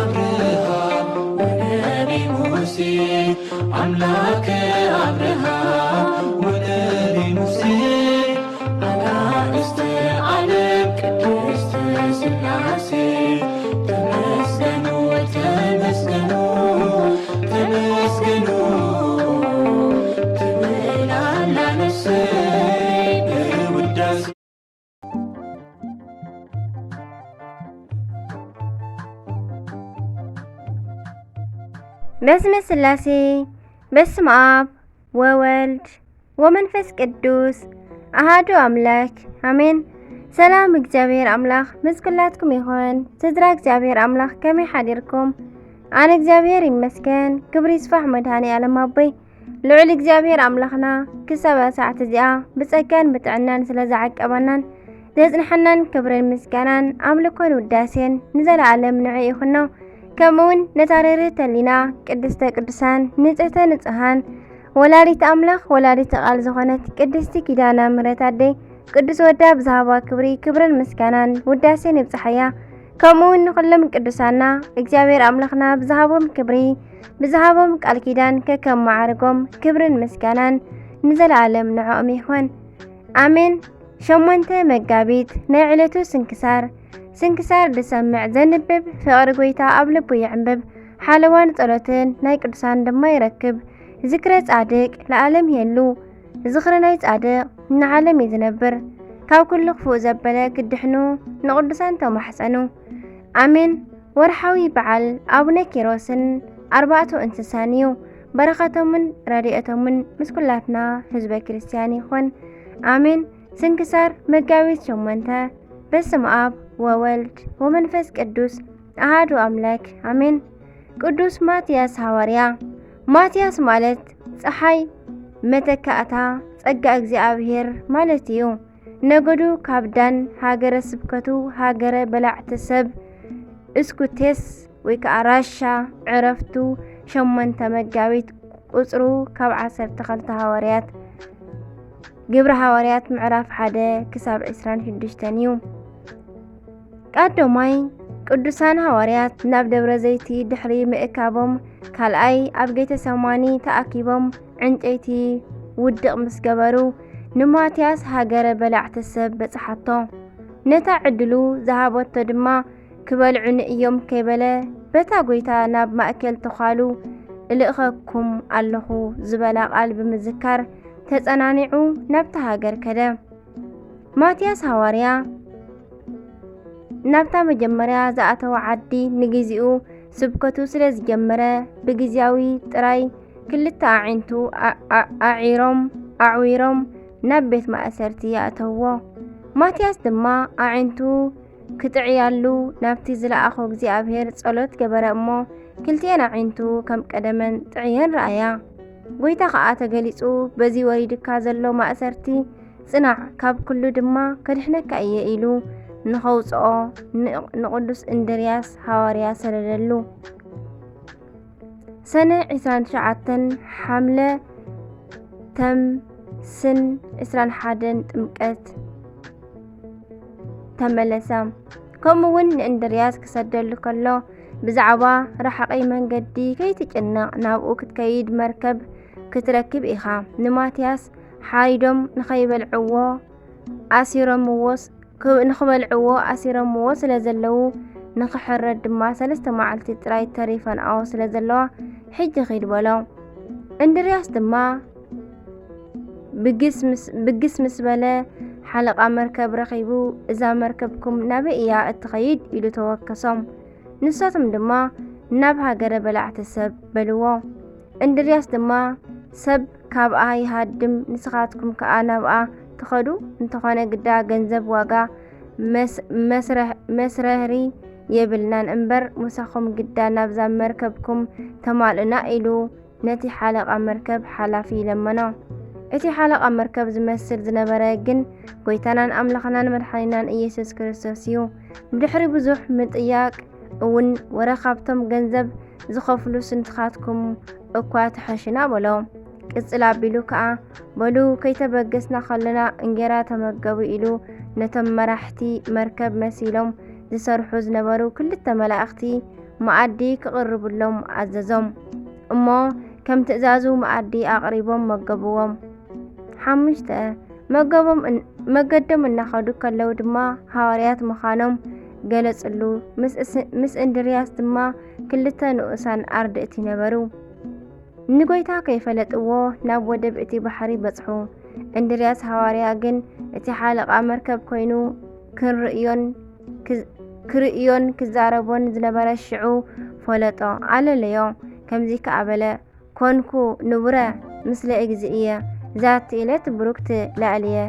አብርሃም ወነቢ ሙሴ፣ አምላከ አብርሃም ወነቢ ሙሴ፣ አጋእዝተ ዓለም ቅድስት ሥላሴ፣ ተመስገኑ፣ ተመስገኑ፣ ተመስገኑ ትብል ኣላ ነፍሰይ ብውዳሴ። በስመ ሥላሴ፣ በስመ አብ ወወልድ ወመንፈስ ቅዱስ አሃዱ አምላክ አሜን። ሰላም እግዚኣብሔር ኣምላኽ ምስ ኩላትኩም ይኹን። ስድራ እግዚኣብሔር ኣምላኽ ከመይ ሓዲርኩም? ኣነ እግዚኣብሔር ይመስገን፣ ክብሪ ይስፋሕ መድኃኔ ዓለም ኣቦይ። ልዑል እግዚኣብሔር ኣምላኽና ክሳብ እዛ ሰዓት እዚኣ ብጸጋን ብጥዕናን ስለ ዝዓቀበናን ዘጽንሐናን ክብርን ምስጋናን ኣምልኮን ውዳሴን ንዘለዓለም ንዑ ይኹኖ። ከምኡውን ነታ ርህርህቲ ሕሊና ቅድስተ ቅዱሳን ንጽህተ ንጹሃን ወላዲት ኣምላኽ ወላዲት ቃል ዝኾነት ቅድስቲ ኪዳነ ምሕረት ኣደይ ቅዱስ ወዳ ብዝሃባ ክብሪ ክብርን ምስጋናን ውዳሴን ይብጽሓያ። ከምኡውን ንኹሎም ቅዱሳና እግዚኣብሔር ኣምላኽና ብዝሃቦም ክብሪ ብዝሃቦም ቃል ኪዳን ከከም መዓርጎም ክብርን ምስጋናን ንዘለዓለም ንዕኦም ይኹን። ኣሜን። ሸሞንተ መጋቢት ናይ ዕለቱ ስንክሳር። ስንክሳር ዝሰምዕ ዘንብብ ፍቕሪ ጎይታ ኣብ ልቡ የዕንብብ። ሓለዋን ጸሎትን ናይ ቅዱሳን ድማ ይረክብ። ዝክረ ጻድቅ ለዓለም የሉ። ዝኽሪ ናይ ጻድቅ ንዓለም እዩ ዝነብር። ካብ ኩሉ ክፉእ ዘበለ ክድሕኑ ንቅዱሳን ተማሕጸኑ። ኣሜን። ወርሓዊ በዓል ኣቡነ ኪሮስን ኣርባዕቱ እንስሳን እዩ። በረኸቶምን ረድኤቶምን ምስ ኩላትና ህዝበ ክርስቲያን ይኹን። ኣሜን። ስንክሳር መጋቢት ሸሞንተ። በስመ አብ ወወልድ ወመንፈስ ቅዱስ አሃዱ አምላክ አሜን። ቅዱስ ማትያስ ሃዋርያ። ማትያስ ማለት ፀሓይ መተካእታ ጸጋ እግዚኣብሔር ማለት እዩ። ነገዱ ካብ ዳን፣ ሃገረ ስብከቱ ሃገረ በላዕቲ ሰብ እስኩቴስ ወይ ከዓ ራሻ፣ ዕረፍቱ ሸሞንተ መጋቢት፣ ቁጽሩ ካብ ዓሰርተ ክልተ ሃዋርያት፣ ግብሪ ሃዋርያት ምዕራፍ ሓደ ክሳብ ዕስራን ሽዱሽተን እዩ። ቀዳማይ፣ ቅዱሳን ሃዋርያት ናብ ደብረ ዘይቲ ድሕሪ ምእካቦም፣ ካልኣይ ኣብ ጌተሰማኒ ተኣኪቦም ዕንጨይቲ ውድቕ ምስ ገበሩ፣ ንማትያስ ሃገረ በላዕቲ ሰብ በጽሓቶ። ነታ ዕድሉ ዝሃበቶ ድማ ክበልዑኒ እዮም ከይበለ፣ በታ ጐይታ ናብ ማእከል ተዃሉ እልእኸኩም ኣለኹ ዝበላ ቃል ብምዝካር ተጸናኒዑ ናብታ ሃገር ከደ። ማትያስ ሃዋርያ ናብታ መጀመርያ ዝኣተወ ዓዲ ንግዚኡ ስብከቱ ስለ ዝጀመረ፣ ብግዝያዊ ጥራይ ክልተ ኣዒንቱ ኣ-፣ ኣ-፣ ኣዒሮም፣ ኣዕዊሮም ናብ ቤት ማእሰርቲ ይኣተውዎ። ማትያስ ድማ ኣዒንቱ ክጥዕያሉ ናብቲ ዝለኣኾ እግዚኣብሔር ጸሎት ገበረ እሞ፣ ክልቲኤን ኣዒንቱ ከም ቀደመን ጥዕየን ረኣያ። ጐይታ ኸኣ ተገሊጹ፣ በዚ ወሪዱካ ዘሎ ማእሰርቲ ጽናዕ፣ ካብ ኩሉ ድማ ከድሕነካ እየ ኢሉ ንኸውጽኦ ን-፣ ንቕዱስ እንድርያስ ሃዋርያ ሰደደሉ። ሰነ ዕስራን ትሽዓተን ሓምለ ተምስን ዕስራን ሓደን ጥምቀት ተመለሰ። ከምኡ እውን ንእንድርያስ ክሰደሉ ከሎ፣ ብዛዕባ ረሓቒ መንገዲ ከይትጭነቕ፣ ናብኡ ክትከይድ መርከብ ክትረክብ ኢኻ። ንማትያስ ሓሪዶም ንኸይበልዕዎ ኣሲሮምዎ ስ-፣ ክ-፣ ንኽበልዕዎ ኣሲሮምዎ ስለ ዘለዉ፣ ንኽሕረድ ድማ ሰለስተ መዓልቲ ጥራይ ተሪፈንኦ ስለ ዘለዋ፣ ሕጂ ኺድ በሎ። እንድርያስ ድማ ብግስ ምስ፣ ብግስ ምስ በለ፣ ሓለቓ መርከብ ረኺቡ፣ "እዛ መርከብኩም ናበይ እያ እትኸይድ?" ኢሉ ተወከሶም። ንሳቶም ድማ፣ "ናብ ሃገረ በላዕቲ ሰብ" በልዎ። እንድርያስ ድማ፣ "ሰብ ካብኣ ይሃድም፣ ንስኻትኩም ከኣ ናብኣ ትኸዱ፣ እንተኾነ ግዳ ገንዘብ ዋጋ መስ-፣ መስረህ-፣ መስረህሪ የብልናን እምበር፣ ምሳኹም ግዳ ናብዛ መርከብኩም ተማልኡና" ኢሉ ነቲ ሓለቓ መርከብ ሓላፊ ለመኖ። እቲ ሓለቓ መርከብ ዝመስል ዝነበረ ግን፣ "ጐይታናን ኣምላኽናን መድሓኒናን ኢየሱስ ክርስቶስ እዩ። ብድሕሪ ብዙሕ ምጥያቕ እውን፣ ወረ ካብቶም ገንዘብ ዝኸፍሉስ ንስኻትኩም እኳ ትሐሹና" በሎ። ቅጽል ኣቢሉ ከኣ፣ "በሉ፣ ከይተበገስና ከለና እንጌራ ተመገቡ" ኢሉ ነቶም መራሕቲ መርከብ መሲሎም ዝሰርሑ ዝነበሩ ክልተ መላእኽቲ መኣዲ ክቕርብሎም ኣዘዞም። እሞ ከም ትእዛዙ መኣዲ ኣቕሪቦም መገብዎም። ሓሙሽተ፣ መገቦም እን-፣ መገዶም እናኸዱ ከለዉ ድማ ሃዋርያት ምዃኖም ገለጽሉ። ምስ እስ-፣ ምስ እንድርያስ ድማ ክልተ ንኡሳን ኣርድእቲ ነበሩ። ንጎይታ ከይፈለጥዎ ናብ ወደብ እቲ ባሕሪ በጽሑ። እንድርያስ ሃዋርያ ግን እቲ ሓለቓ መርከብ ኮይኑ ክንርእዮን ክዝ-፣ ክርእዮን ክዛረቦን ዝነበረ ሽዑ ፈለጦ፣ ኣለለዮ። ከምዚ ከኣ በለ፣ "ኮንኩ ንቡረ ምስለ እግዚእየ፣ ዛቲ ዕለት ብሩክት ለዕልየ"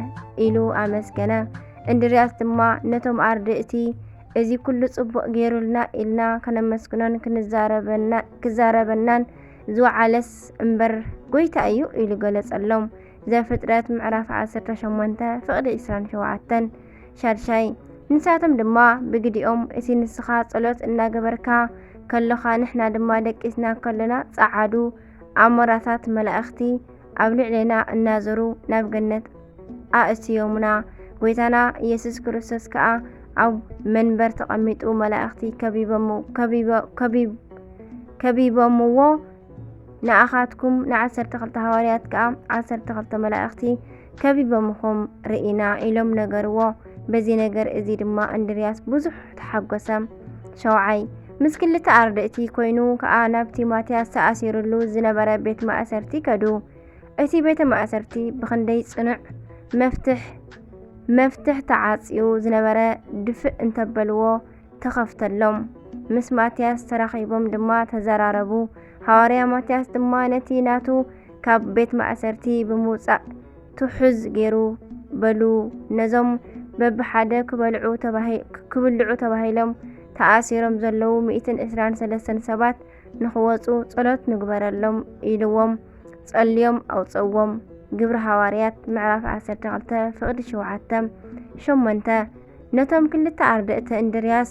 ኢሉ ኣመስገነ። እንድርያስ ድማ ነቶም ኣርድእቲ፣ "እዚ ኩሉ ጽቡቕ ገይሩልና ኢልና ከነመስግኖን ክንዛረበና-፣ ክዛረበናን ዝወዓለስ እምበር ጎይታ እዩ" ኢሉ ገለጸሎም። ዘፍጥረት ምዕራፍ ዓሰርተ ሸሞንተ ፍቕዲ ዕስራን ሸውዓተን። ሻድሻይ፣ ንሳቶም ድማ ብግዲኦም፣ እቲ ንስኻ ጸሎት እናገበርካ ከሎኻ ንሕና ድማ ደቂስና ከሎና ጸዓዱ ኣሞራታት መላእኽቲ ኣብ ልዕሌና እናዞሩ ናብ ገነት ኣእትዮሙና። ጎይታና ኢየሱስ ክርስቶስ ከኣ ኣብ መንበር ተቐሚጡ መላእኽቲ ከቢቦሙ-፣ ከቢቦ-፣ ከቢብ-፣ ከቢቦምዎ። ንኣኻትኩም ንዓሰርተ ክልተ ሃዋርያት ከኣ ዓሰርተ ክልተ መላእኽቲ ከቢቦምኹም ርኢና ኢሎም ነገርዎ። በዚ ነገር እዚ ድማ እንድርያስ ብዙሕ ተሓጎሰ። ሸውዓይ፣ ምስ ክልተ ኣርድእቲ ኮይኑ ከኣ ናብቲ ማትያስ ተኣሲሩሉ ዝነበረ ቤት ማእሰርቲ ከዱ። እቲ ቤተ ማእሰርቲ ብኽንደይ ጽኑዕ መፍትሕ፣ መፍትሕ ተዓጽዩ ዝነበረ ድፍእ እንተበልዎ፣ ተኸፍተሎም። ምስ ማትያስ ተራኺቦም ድማ ተዘራረቡ። ሃዋርያ ማትያስ ድማ ነቲ ናቱ ካብ ቤት ማእሰርቲ ብምውጻእ ትሑዝ ገይሩ፣ "በሉ፣ ነዞም በብሓደ ክበልዑ ተባሂ-፣ ክብልዑ ተባሂሎም ተኣሲሮም ዘለዉ ሚእትን ዕስራን ሰለስተን ሰባት ንኽወጹ ጸሎት ንግበረሎም" ኢልዎም፣ ጸልዮም ኣውጸእዎም። ግብሪ ሃዋርያት ምዕራፍ ዓሰርተ ክልተ ፍቕዲ ሸውዓተ። ሸሞንተ፣ ነቶም ክልተ ኣርድእቲ እንድርያስ፣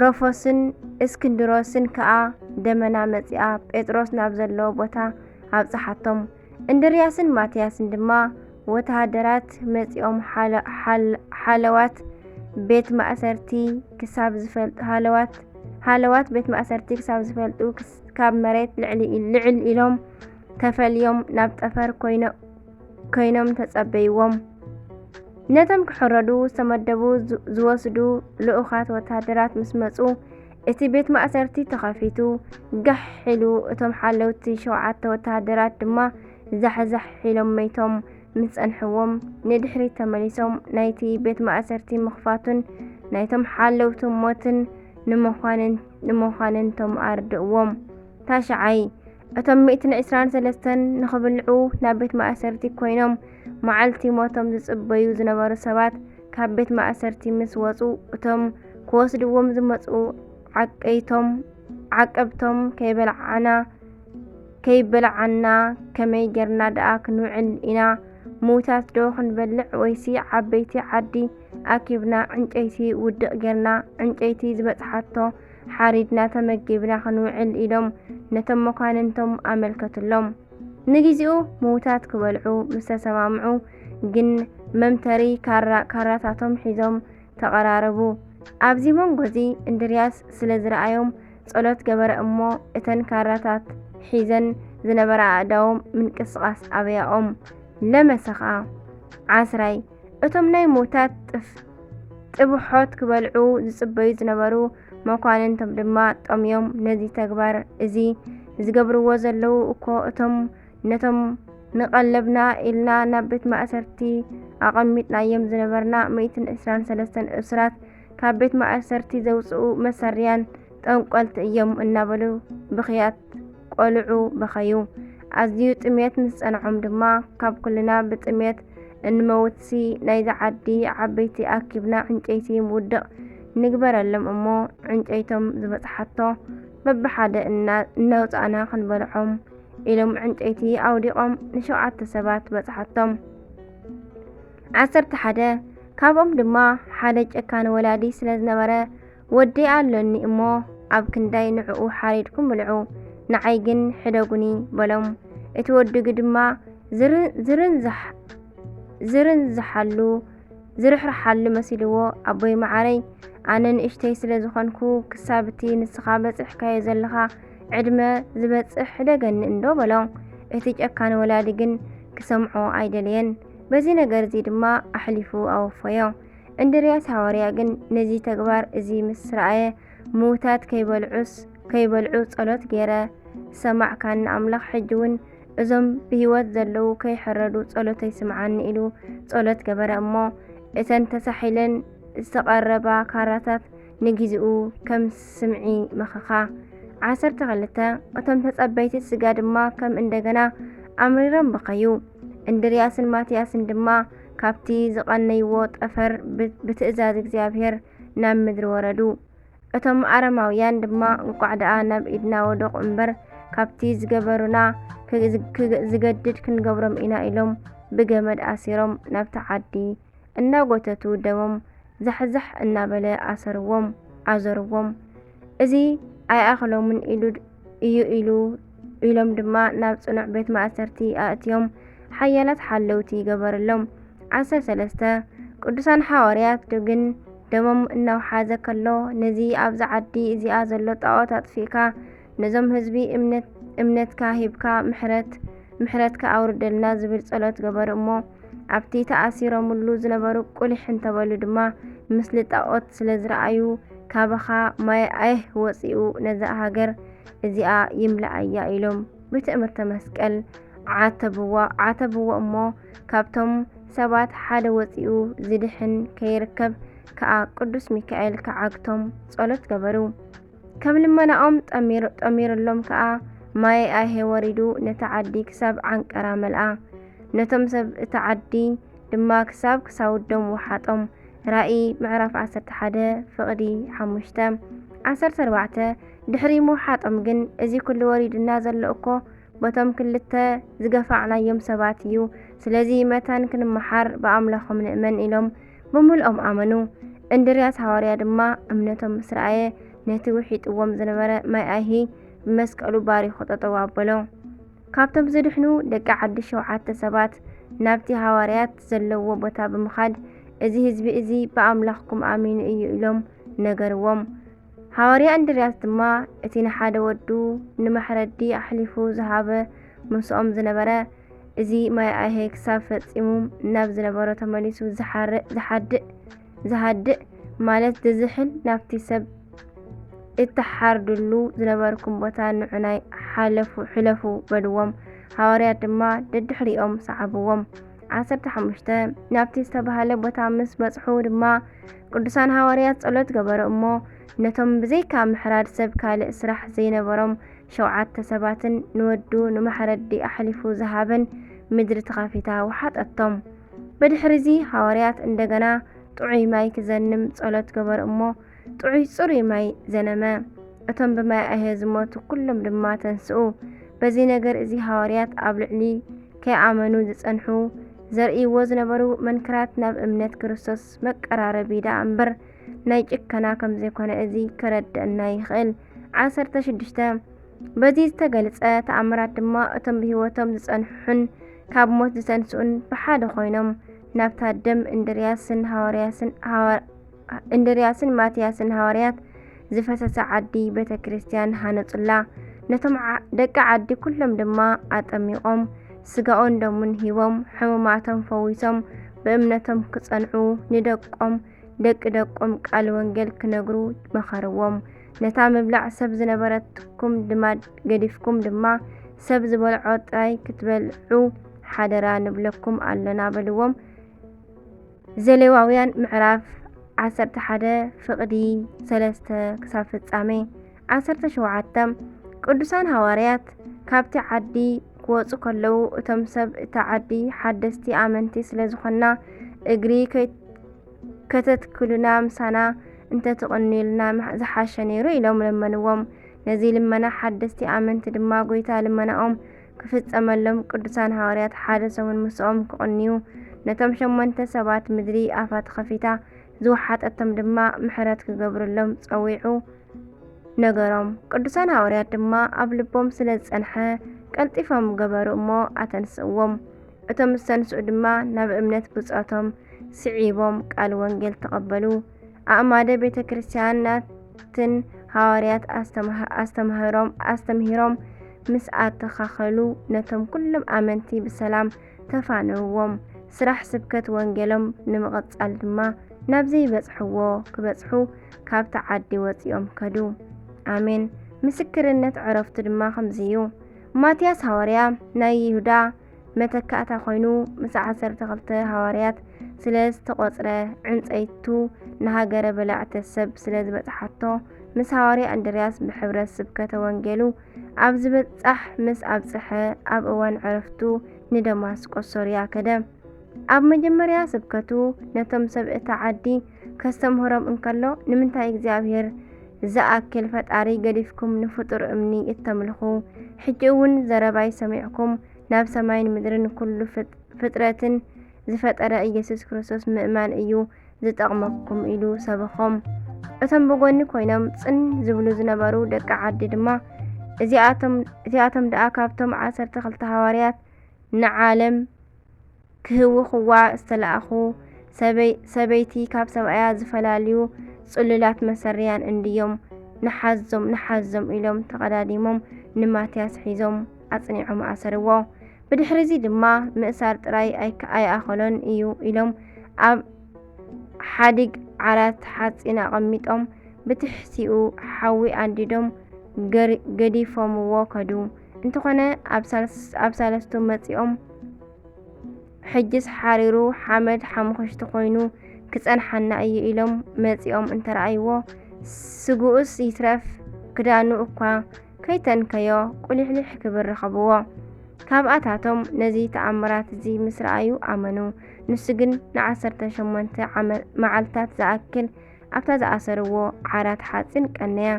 ሮፎስን እስክንድሮስን ከኣ ደመና መጺኣ ጴጥሮስ ናብ ዘለዎ ቦታ ኣብጽሓቶም። እንድርያስን ማትያስን ድማ ወተሃደራት መጺኦም ሓለ-፣ ሓል-፣ ሓለዋት ቤት ማእሰርቲ ክሳብ ዝፈልጡ፣ ሃለዋት፣ ሃለዋት ቤት ማእሰርቲ ክሳብ ዝፈልጡ ክስ-፣ ካብ መሬት ልዕሊ ኢል-፣ ልዕል ኢሎም ተፈልዮም ናብ ጠፈር ኮይኖ-፣ ኮይኖም ተጸበይዎም። ነቶም ክሕረዱ ዝተመደቡ ዝ-፣ ዝወስዱ ልኡኻት ወተሃደራት ምስ መጹ፣ እቲ ቤት ማእሰርቲ ተኸፊቱ ጋሕ ኢሉ፣ እቶም ሓለውቲ ሸውዓተ ወተሃደራት ድማ ዛሕዛሕ ኢሎም መይቶም ምስ ጸንሕዎም፣ ንድሕሪት ተመሊሶም ናይቲ ቤት ማእሰርቲ ምኽፋቱን ናይቶም ሓለውቲ ሞትን ንመኳንን-፣ ንመኳንንቶም ኣርድእዎም። ታሽዓይ፣ እቶም ሚእትን ዕስራን ሰለስተን ንኽብልዑ ናብ ቤት ማእሰርቲ ኮይኖም መዓልቲ ሞቶም ዝጽበዩ ዝነበሩ ሰባት ካብ ቤት ማእሰርቲ ምስ ወጹ፣ እቶም ክወስድዎም ዝመጹ ዓቀይቶም፣ ዓቀብቶም ከይበልዓና፣ ከይበልዓና ከመይ ጌርና ደኣ ክንውዕል ኢና? ምዉታት ዶ ክንበልዕ ወይሲ ዓበይቲ ዓዲ ኣኪብና ዕንጨይቲ ውድቕ ጌርና፣ ዕንጨይቲ ዝበጽሓቶ ሓሪድና ተመጊብና ክንውዕል? ኢሎም ነቶም መኳንንቶም ኣመልከትሎም። ንግዜኡ ምዉታት ክበልዑ ምስ ተሰማምዑ ግን መምተሪ ካራ-፣ ካራታቶም ሒዞም ተቐራረቡ። ኣብዚ መንጎ እዚ እንድርያስ ስለ ዝረኣዮም ጸሎት ገበረ እሞ እተን ካራታት ሒዘን ዝነበራ ኣእዳዎም ምንቅስቓስ ኣበያኦም። ለመሰ ኸኣ። ዓስራይ፣ እቶም ናይ ምዉታት ጥፍ-፣ ጥብሖት ክበልዑ ዝጽበዩ ዝነበሩ መኳንንቶም ድማ ጠምዮም ነዚ ተግባር እዚ ዝገብርዎ ዘለዉ እኮ እቶም ነቶም ንቐለብና ኢልና ናብ ቤት ማእሰርቲ ኣቐሚጥናዮም ዝነበርና ሚእትን ዕስራን ሰለስተን እሱራት ካብ ቤት ማእሰርቲ ዘውጽኡ መሳርያን ጠንቆልቲ እዮም እናበሉ ብኽያት ቆልዑ በኸዩ። ኣዝዩ ጥምየት ምስ ጸንዖም ድማ፣ "ካብ ኩልና ብጥምየት እንመውትሲ ናይዛ ዓዲ ዓበይቲ ኣኪብና ዕንጨይቲ ምውድቕ ንግበረሎም እሞ፣ ዕንጨይቶም ዝበጽሓቶ በብሓደ እና-፣ እናውጻእና ክንበልዖም" ኢሎም ዕንጨይቲ ኣውዲቖም ንሸውዓተ ሰባት በጽሓቶም። ዓሰርተ ሓደ፣ ካብኦም ድማ ሓደ ጨካን ወላዲ ስለ ዝነበረ፣ "ወደይ ኣሎኒ እሞ ኣብ ክንዳይ ንዕኡ ሓሪድኩም ብልዑ፣ ንዓይ ግን ሕደጉኒ" በሎም። እቲ ወዲጉ ድማ ዝር-፣ ዝርንዝሕ-፣ ዝርንዝሓሉ፣ ዝርሕርሓሉ መሲልዎ፣ "ኣቦይ መዓረይ፣ ኣነ ንእሽተይ ስለ ዝኾንኩ፣ ክሳብ እቲ ንስኻ በጺሕካዮ ዘለኻ ዕድመ ዝበጽሕ ሕደገኒ እንዶ በሎ። እቲ ጨካን ወላዲ ግን ክሰምዖ ኣይደለየን። በዚ ነገር እዚ ድማ ኣሕሊፉ ኣወፈዮ። እንድርያስ ሃዋርያ ግን ነዚ ተግባር እዚ ምስ ረኣየ፣ ምዉታት ከይበልዑስ፣ ከይበልዑ ጸሎት ገይረ፣ ዝሰማዕካኒ ኣምላኽ ሕጂ እውን እዞም ብህይወት ዘለዉ ከይሕረዱ ጸሎተይ ስምዓኒ ኢሉ ጸሎት ገበረ እሞ፣ እተን ተሳሒለን ዝተቐረባ ካራታት ንግዜኡ ከም ስምዒ መኸኻ። ዓሰርተ ክልተ፣ እቶም ተጸበይቲ ስጋ ድማ ከም እንደገና ኣምሪሮም በኸዩ። እንድርያስን ማትያስን ድማ ካብቲ ዝቐነይዎ ጠፈር ብ-፣ ብትእዛዝ እግዚኣብሔር ናብ ምድሪ ወረዱ። እቶም ኣረማውያን ድማ እንቋዕ ደኣ ናብ ኢድና ወደቑ እምበር፣ ካብቲ ዝገበሩና ክግ-፣ ክግ-፣ ዝገድድ ክንገብሮም ኢና ኢሎም ብገመድ ኣሲሮም ናብታ ዓዲ እናጎተቱ ደሞም ዛሕዛሕ እናበለ ኣሰርዎም፣ ኣዞርዎም። እዚ ኣይኣኽሎምን ኢሉ ድ-፣ እዩ ኢሉ፣ ኢሎም ድማ ናብ ጽኑዕ ቤት ማእሰርቲ ኣእትዮም ሓያላት ሓለውቲ ገበርሎም። ዓሰርተ ሰለስተ፣ ቅዱሳን ሓዋርያት ድ-፣ ግን ደሞም እናውሓዘ ከሎ፣ ነዚ ኣብዚ ዓዲ እዚኣ ዘሎ ጣዖት ኣጥፊእካ፣ ነዞም ህዝቢ እምነት፣ እምነትካ ሂብካ ምሕረት፣ ምሕረትካ ኣውርደልና ዝብል ጸሎት ገበሩ እሞ፣ ኣብቲ ተኣሲሮምሉ ዝነበሩ ቁሊሕ እንተበሉ ድማ፣ ምስሊ ጣዖት ስለ ዝረኣዩ፣ ካባኻ ማይ ኣይህ ወጺኡ ነዛ ሃገር እዚኣ ይምልኣያ ኢሎም ብትእምርተ መስቀል ዓተብዋ-፣ ዓተብዎ እሞ፣ ካብቶም ሰባት ሓደ ወጺኡ ዝድሕን ከይርከብ ከኣ ቅዱስ ሚካኤል ክዓግቶም ጸሎት ገበሩ። ከም ልመናኦም ጠሚር-፣ ጠሚርሎም ከኣ ማይ ኣይሄ ወሪዱ ነታ ዓዲ ክሳብ ዓንቀራ መልኣ። ነቶም ሰብ እታ ዓዲ ድማ ክሳብ ክሳውዶም ወሓጦም። ራእይ ምዕራፍ ዓሰርተ ሓደ ፍቕዲ ሓሙሽተ። ዓሰርተ ኣርባዕተ፣ ድሕሪ ምውሓጦም ግን፣ እዚ ኩሉ ወሪዱና ዘሎ እኮ በቶም ክልተ ዝገፋዕናዮም ሰባት እዩ። ስለዚ መታን ክንመሓር ብኣምላኾም ንእመን ኢሎም ብምልኦም ኣመኑ። እንድርያስ ሃዋርያ ድማ እምነቶም ምስ ረኣየ፣ ነቲ ውሒጥዎም ዝነበረ ማይ ኣይሂ ብመስቀሉ ባሪኹ ጠጠው ኣበሎ። ካብቶም ዝድሕኑ ደቂ ዓዲ ሸውዓተ ሰባት ናብቲ ሃዋርያት ዘለዎ ቦታ ብምኻድ፣ እዚ ህዝቢ እዚ ብኣምላኽኩም ኣሚኑ እዩ ኢሎም ነገርዎም። ሃዋርያ እንድርያስ ድማ እቲ ንሓደ ወዱ ንመሕረዲ ኣሕሊፉ ዝሃበ ምስኦም ዝነበረ፣ እዚ ማይ ኣይሄ ክሳብ ፈጺሙ ናብ ዝነበሮ ተመሊሱ ዝሓርእ፣ ዝሓድእ፣ ዝሃድእ ማለት ዝዝሕል ናብቲ ሰብ እትሓርድሉ ዝነበርኩም ቦታ ንዑናይ ሓለፉ፣ ሕለፉ በልዎም። ሃዋርያት ድማ ደድሕሪኦም ሰዓብዎም። ዓሰርተ ሓሙሽተ፣ ናብቲ ዝተባህለ ቦታ ምስ በጽሑ ድማ ቅዱሳን ሃዋርያት ጸሎት ገበሩ እሞ፣ ነቶም ብዘይካ ምሕራድ ሰብ ካልእ ስራሕ ዘይነበሮም ሸውዓተ ሰባትን ንወዱ ንመሕረዲ ኣሕሊፉ ዝሃበን ምድሪ ተኸፊታ ወሓጠቶም። ብድሕሪዚ ሃዋርያት እንደገና ጥዑይ ማይ ክዘንም ጸሎት ገበሩ እሞ፣ ጥዑይ ጽሩይ ማይ ዘነመ። እቶም ብማይ ኣይሄ ዝሞቱ ኩሎም ድማ ተንስኡ። በዚ ነገር እዚ ሃዋርያት ኣብ ልዕሊ ከይኣመኑ ዝጸንሑ ዘርእይዎ ዝነበሩ መንክራት ናብ እምነት ክርስቶስ መቀራረቢ ደኣ እምበር ናይ ጭከና ከም ዘይኮነ እዚ ከረድአና ይኽእል። ዓሰርተ ሽዱሽተ፣ በዚ ዝተገልጸ ተኣምራት ድማ እቶም ብህይወቶም ዝጸንሑን ካብ ሞት ዝተንስኡን ብሓደ ኮይኖም ናብታ ደም እንድርያስን ሃዋርያስን ሃዋ-፣ እንድርያስን ማትያስን ሃዋርያት ዝፈሰሰ ዓዲ ቤተ ክርስቲያን ሃነጹላ። ነቶም ዓ-፣ ደቂ ዓዲ ኩሎም ድማ ኣጠሚቖም፣ ስጋኡን ደሙን ሂቦም፣ ሕሙማቶም ፈዊሶም፣ ብእምነቶም ክጸንዑ፣ ንደቆም፣ ደቂ ደቆም ቃል ወንጌል ክነግሩ መኸርዎም። ነታ ምብላዕ ሰብ ዝነበረትኩም ልማድ ገዲፍኩም ድማ፣ ሰብ ዝበልዖ ጥራይ ክትበልዑ ሓደራ ንብለኩም ኣሎና በልዎም። ዘሌዋውያን ምዕራፍ ዓሰርተ ሓደ ፍቕዲ ሰለስተ ክሳብ ፍጻሜ። ዓሰርተ ሸውዓተ፣ ቅዱሳን ሃዋርያት ካብቲ ዓዲ ክወጹ ከለዉ፣ እቶም ሰብ እታ ዓዲ ሓደስቲ ኣመንቲ ስለ ዝኾንና፣ እግሪ ከይ-፣ ከተትክሉና ምሳና እንተትቕንዩልና ምሕ-፣ ዝሓሸ ነይሩ ኢሎም ለመንዎም። ነዚ ልመና ሓደስቲ ኣመንቲ ድማ ጐይታ ልመናኦም ክፍጸመሎም ቅዱሳን ሃዋርያት ሓደ ሰሙን ምስኦም ክቕንዩ፣ ነቶም ሸሞንተ ሰባት ምድሪ ኣፋ ተኸፊታ ዝወሓጠቶም ድማ ምሕረት ክገብርሎም ጸዊዑ ነገሮም። ቅዱሳን ሃዋርያት ድማ ኣብ ልቦም ስለ ዝጸንሐ ቀልጢፎም ገበሩ እሞ ኣተንስእዎም። እቶም ዝተንስኡ ድማ ናብ እምነት ብጾቶም ስዒቦም ቃል ወንጌል ተቐበሉ። ኣእማደ ቤተ ክርስቲያናትን ሃዋርያት ኣስተምሃ-፣ ኣስተምህሮም፣ ኣስተምሂሮም ምስ ኣተኻኸሉ፣ ነቶም ኩሎም ኣመንቲ ብሰላም ተፋነውዎም። ስራሕ ስብከት ወንጌሎም ንምቕጻል ድማ ናብ ዘይበጽሕዎ ክበጽሑ ካብታ ዓዲ ወጺኦም ከዱ። ኣሜን። ምስክርነት ዕረፍቱ ድማ ከምዚ እዩ። ማትያስ ሃዋርያ ናይ ይሁዳ መተካእታ ኮይኑ፣ ምስ ዓሰርተ ክልተ ሃዋርያት ስለ ዝተቖጽረ፣ ዕንጸይቱ ንሃገረ በላዕተ ሰብ ስለ ዝበጽሓቶ፣ ምስ ሃዋርያ እንድርያስ ብሕብረት ስብከተ ወንጌሉ ኣብ ዝበጻሕ ምስ ኣብጽሐ፣ ኣብ እዋን ዕረፍቱ ንደማስቆስ ሶርያ ከደ። ኣብ መጀመርያ ስብከቱ ነቶም ሰብ እታ ዓዲ ከስተምህሮም እንከሎ፣ ንምንታይ እግዚኣብሔር ዝኣክል ፈጣሪ ገዲፍኩም ንፍጡር እምኒ እተምልኹ? ሕጂ እውን ዘረባይ ሰሚዕኩም ናብ ሰማይን ምድርን ኩሉ ፍጥ-፣ ፍጥረትን ዝፈጠረ ኢየሱስ ክርስቶስ ምእማን እዩ ዝጠቕመኩም ኢሉ ሰበኾም። እቶም ብጎኒ ኮይኖም ጽን ዝብሉ ዝነበሩ ደቂ ዓዲ ድማ፣ እዚኣቶም፣ እዚኣቶም ደኣ ካብቶም ዓሰርተ ክልተ ሃዋርያት ንዓለም ክህውኽዋ ዝተላእኹ ሰበይ-፣ ሰበይቲ ካብ ሰብኣያ ዝፈላልዩ ጽሉላት መሰርያን እንድዮም። ንሓዞም፣ ንሓዞም ኢሎም ተቐዳዲሞም ንማትያስ ሒዞም ኣጽኒዖም ኣሰርዎ። ብድሕሪዚ ድማ ምእሳር ጥራይ ኣይከ-፣ ኣይኣኸሎን እዩ ኢሎም ኣብ ሓዲግ ዓራት ሓጺን ኣቐሚጦም ብትሕቲኡ ሓዊ ኣንዲዶም ገር-፣ ገዲፎምዎ ከዱ። እንተኾነ ኣብ ሳልስ-፣ ኣብ ሳለስቱ መጺኦም ሕጅስ ሓሪሩ ሓመድ ሓሙኽሽቲ ኮይኑ ክጸንሓና እዩ ኢሎም መጺኦም እንተረኣይዎ፣ ስግኡስ ይትረፍ ክዳኑ እኳ ከይተንከዮ ቁሊሕሊሕ ክብል ረኸብዎ። ካብኣታቶም ነዚ ተኣምራት እዚ ምስ ረኣዩ ኣመኑ። ንሱ ግን ንዓሰርተ ሸሞንተ ዓመ-፣ መዓልታት ዝኣክል ኣብታ ዝኣሰርዎ ዓራት ሓጺን ቀነየ።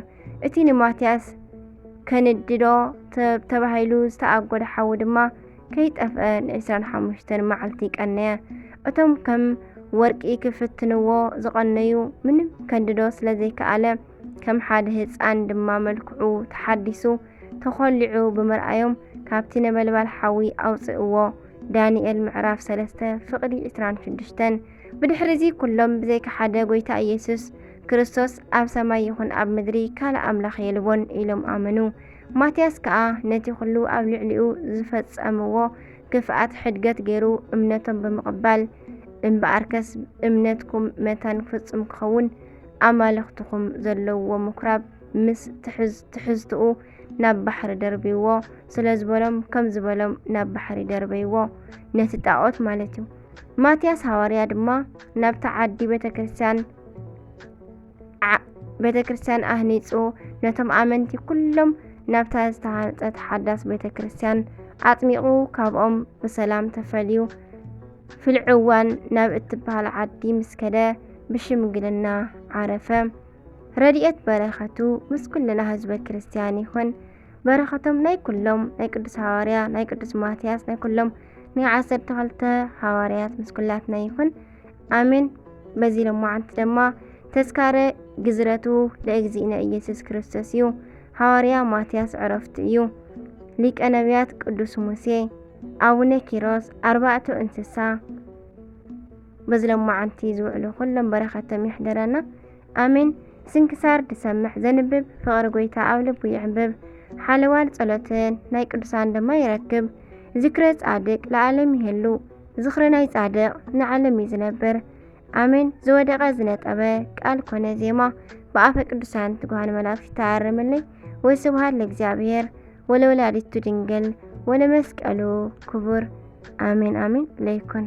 እቲ ንማትያስ ከንድዶ ተ-፣ ተባሂሉ ዝተኣጎደ ሓዊ ድማ ከይጠፍአ ንዕስራን ሓሙሽተን መዓልቲ ቀነየ። እቶም ከም ወርቂ ክፍትንዎ ዝቐነዩ ምንም ከንድዶ ስለ ዘይከኣለ፣ ከም ሓደ ህጻን ድማ መልክዑ ተሓዲሱ ተኾሊዑ ብምርኣዮም፣ ካብቲ ነበልባል ሓዊ ኣውጽእዎ። ዳንኤል ምዕራፍ ሰለስተ ፍቕዲ ዕስራን ሽዱሽተን። ብድሕሪዚ ኩሎም ብዘይካ ሓደ ጎይታ ኢየሱስ ክርስቶስ ኣብ ሰማይ ይኹን ኣብ ምድሪ ካልእ ኣምላኽ የልቦን ኢሎም ኣመኑ። ማትያስ ከኣ ነቲ ኩሉ ኣብ ልዕሊኡ ዝፈጸምዎ ክፍኣት ሕድገት ገይሩ እምነቶም ብምቕባል፣ እምበኣርከስ እምነትኩም መታን ፍጹም ክኸውን ኣማልኽትኹም ዘለውዎ ምኩራብ ምስ ትሕዝ-፣ ትሕዝትኡ ናብ ባሕሪ ደርብይዎ ስለ ዝበሎም፣ ከም ዝበሎም ናብ ባሕሪ ደርበይዎ፣ ነቲ ጣዖት ማለት እዩ። ማትያስ ሃዋርያ ድማ ናብታ ዓዲ ቤተ ክርስቲያን ዓ-፣ ቤተ ክርስቲያን ኣህኒጹ፣ ነቶም ኣመንቲ ኩሎም ናብታ ዝተሃንጸት ሓዳስ ቤተ ክርስቲያን ኣጥሚቑ፣ ካብኦም ብሰላም ተፈልዩ፣ ፍልዕዋን ናብ እትበሃል ዓዲ ምስ ከደ፣ ብሽምግልና ዓረፈ። ረድኤት በረኸቱ ምስ ኩልና ህዝበ ክርስቲያን ይኹን። በረኸቶም ናይ ኩሎም ናይ ቅዱስ ሃዋርያ፣ ናይ ቅዱስ ማትያስ፣ ናይ ኩሎም ናይ ዓሰርተ ክልተ ሃዋርያት ምስ ኩላትና ይኹን። ኣሜን። በዚ ሎማዓንቲ ድማ ተስካረ ግዝረቱ ለእግዚእነ ኢየሱስ ክርስቶስ እዩ። ሃዋርያ ማትያስ ዕረፍቱ እዩ። ሊቀ ነቢያት ቅዱስ ሙሴ፣ ኣቡነ ኪሮስ፣ ኣርባዕቱ እንስሳ፣ በዚ ሎማዓንቲ ዝውዕሉ ኩሎም በረኸቶም ይሕደረና። ኣሜን። ስንክሳር ድሰምዕ ዘንብብ ፍቕሪ ጎይታ ኣብ ልቡ ይዕንብብ። ሓለዋን ጸሎትን ናይ ቅዱሳን ድማ ይረክብ። ዝክረ ጻድቅ ለዓለም ይህሉ። ዝኽሪ ናይ ጻድቅ ንዓለም እዩ ዝነብር። ኣሜን። ዝወደቐ ዝነጠበ ቃል ኮነ ዜማ ብኣፈ ቅዱሳን ትጉሃን መላእክት ይተኣረመለይ። ወስብሐት ለእግዚኣብሔር ወለወላዲቱ ድንግል ወለመስቀሉ ክቡር። ኣሜን፣ ኣሜን ለይኩን።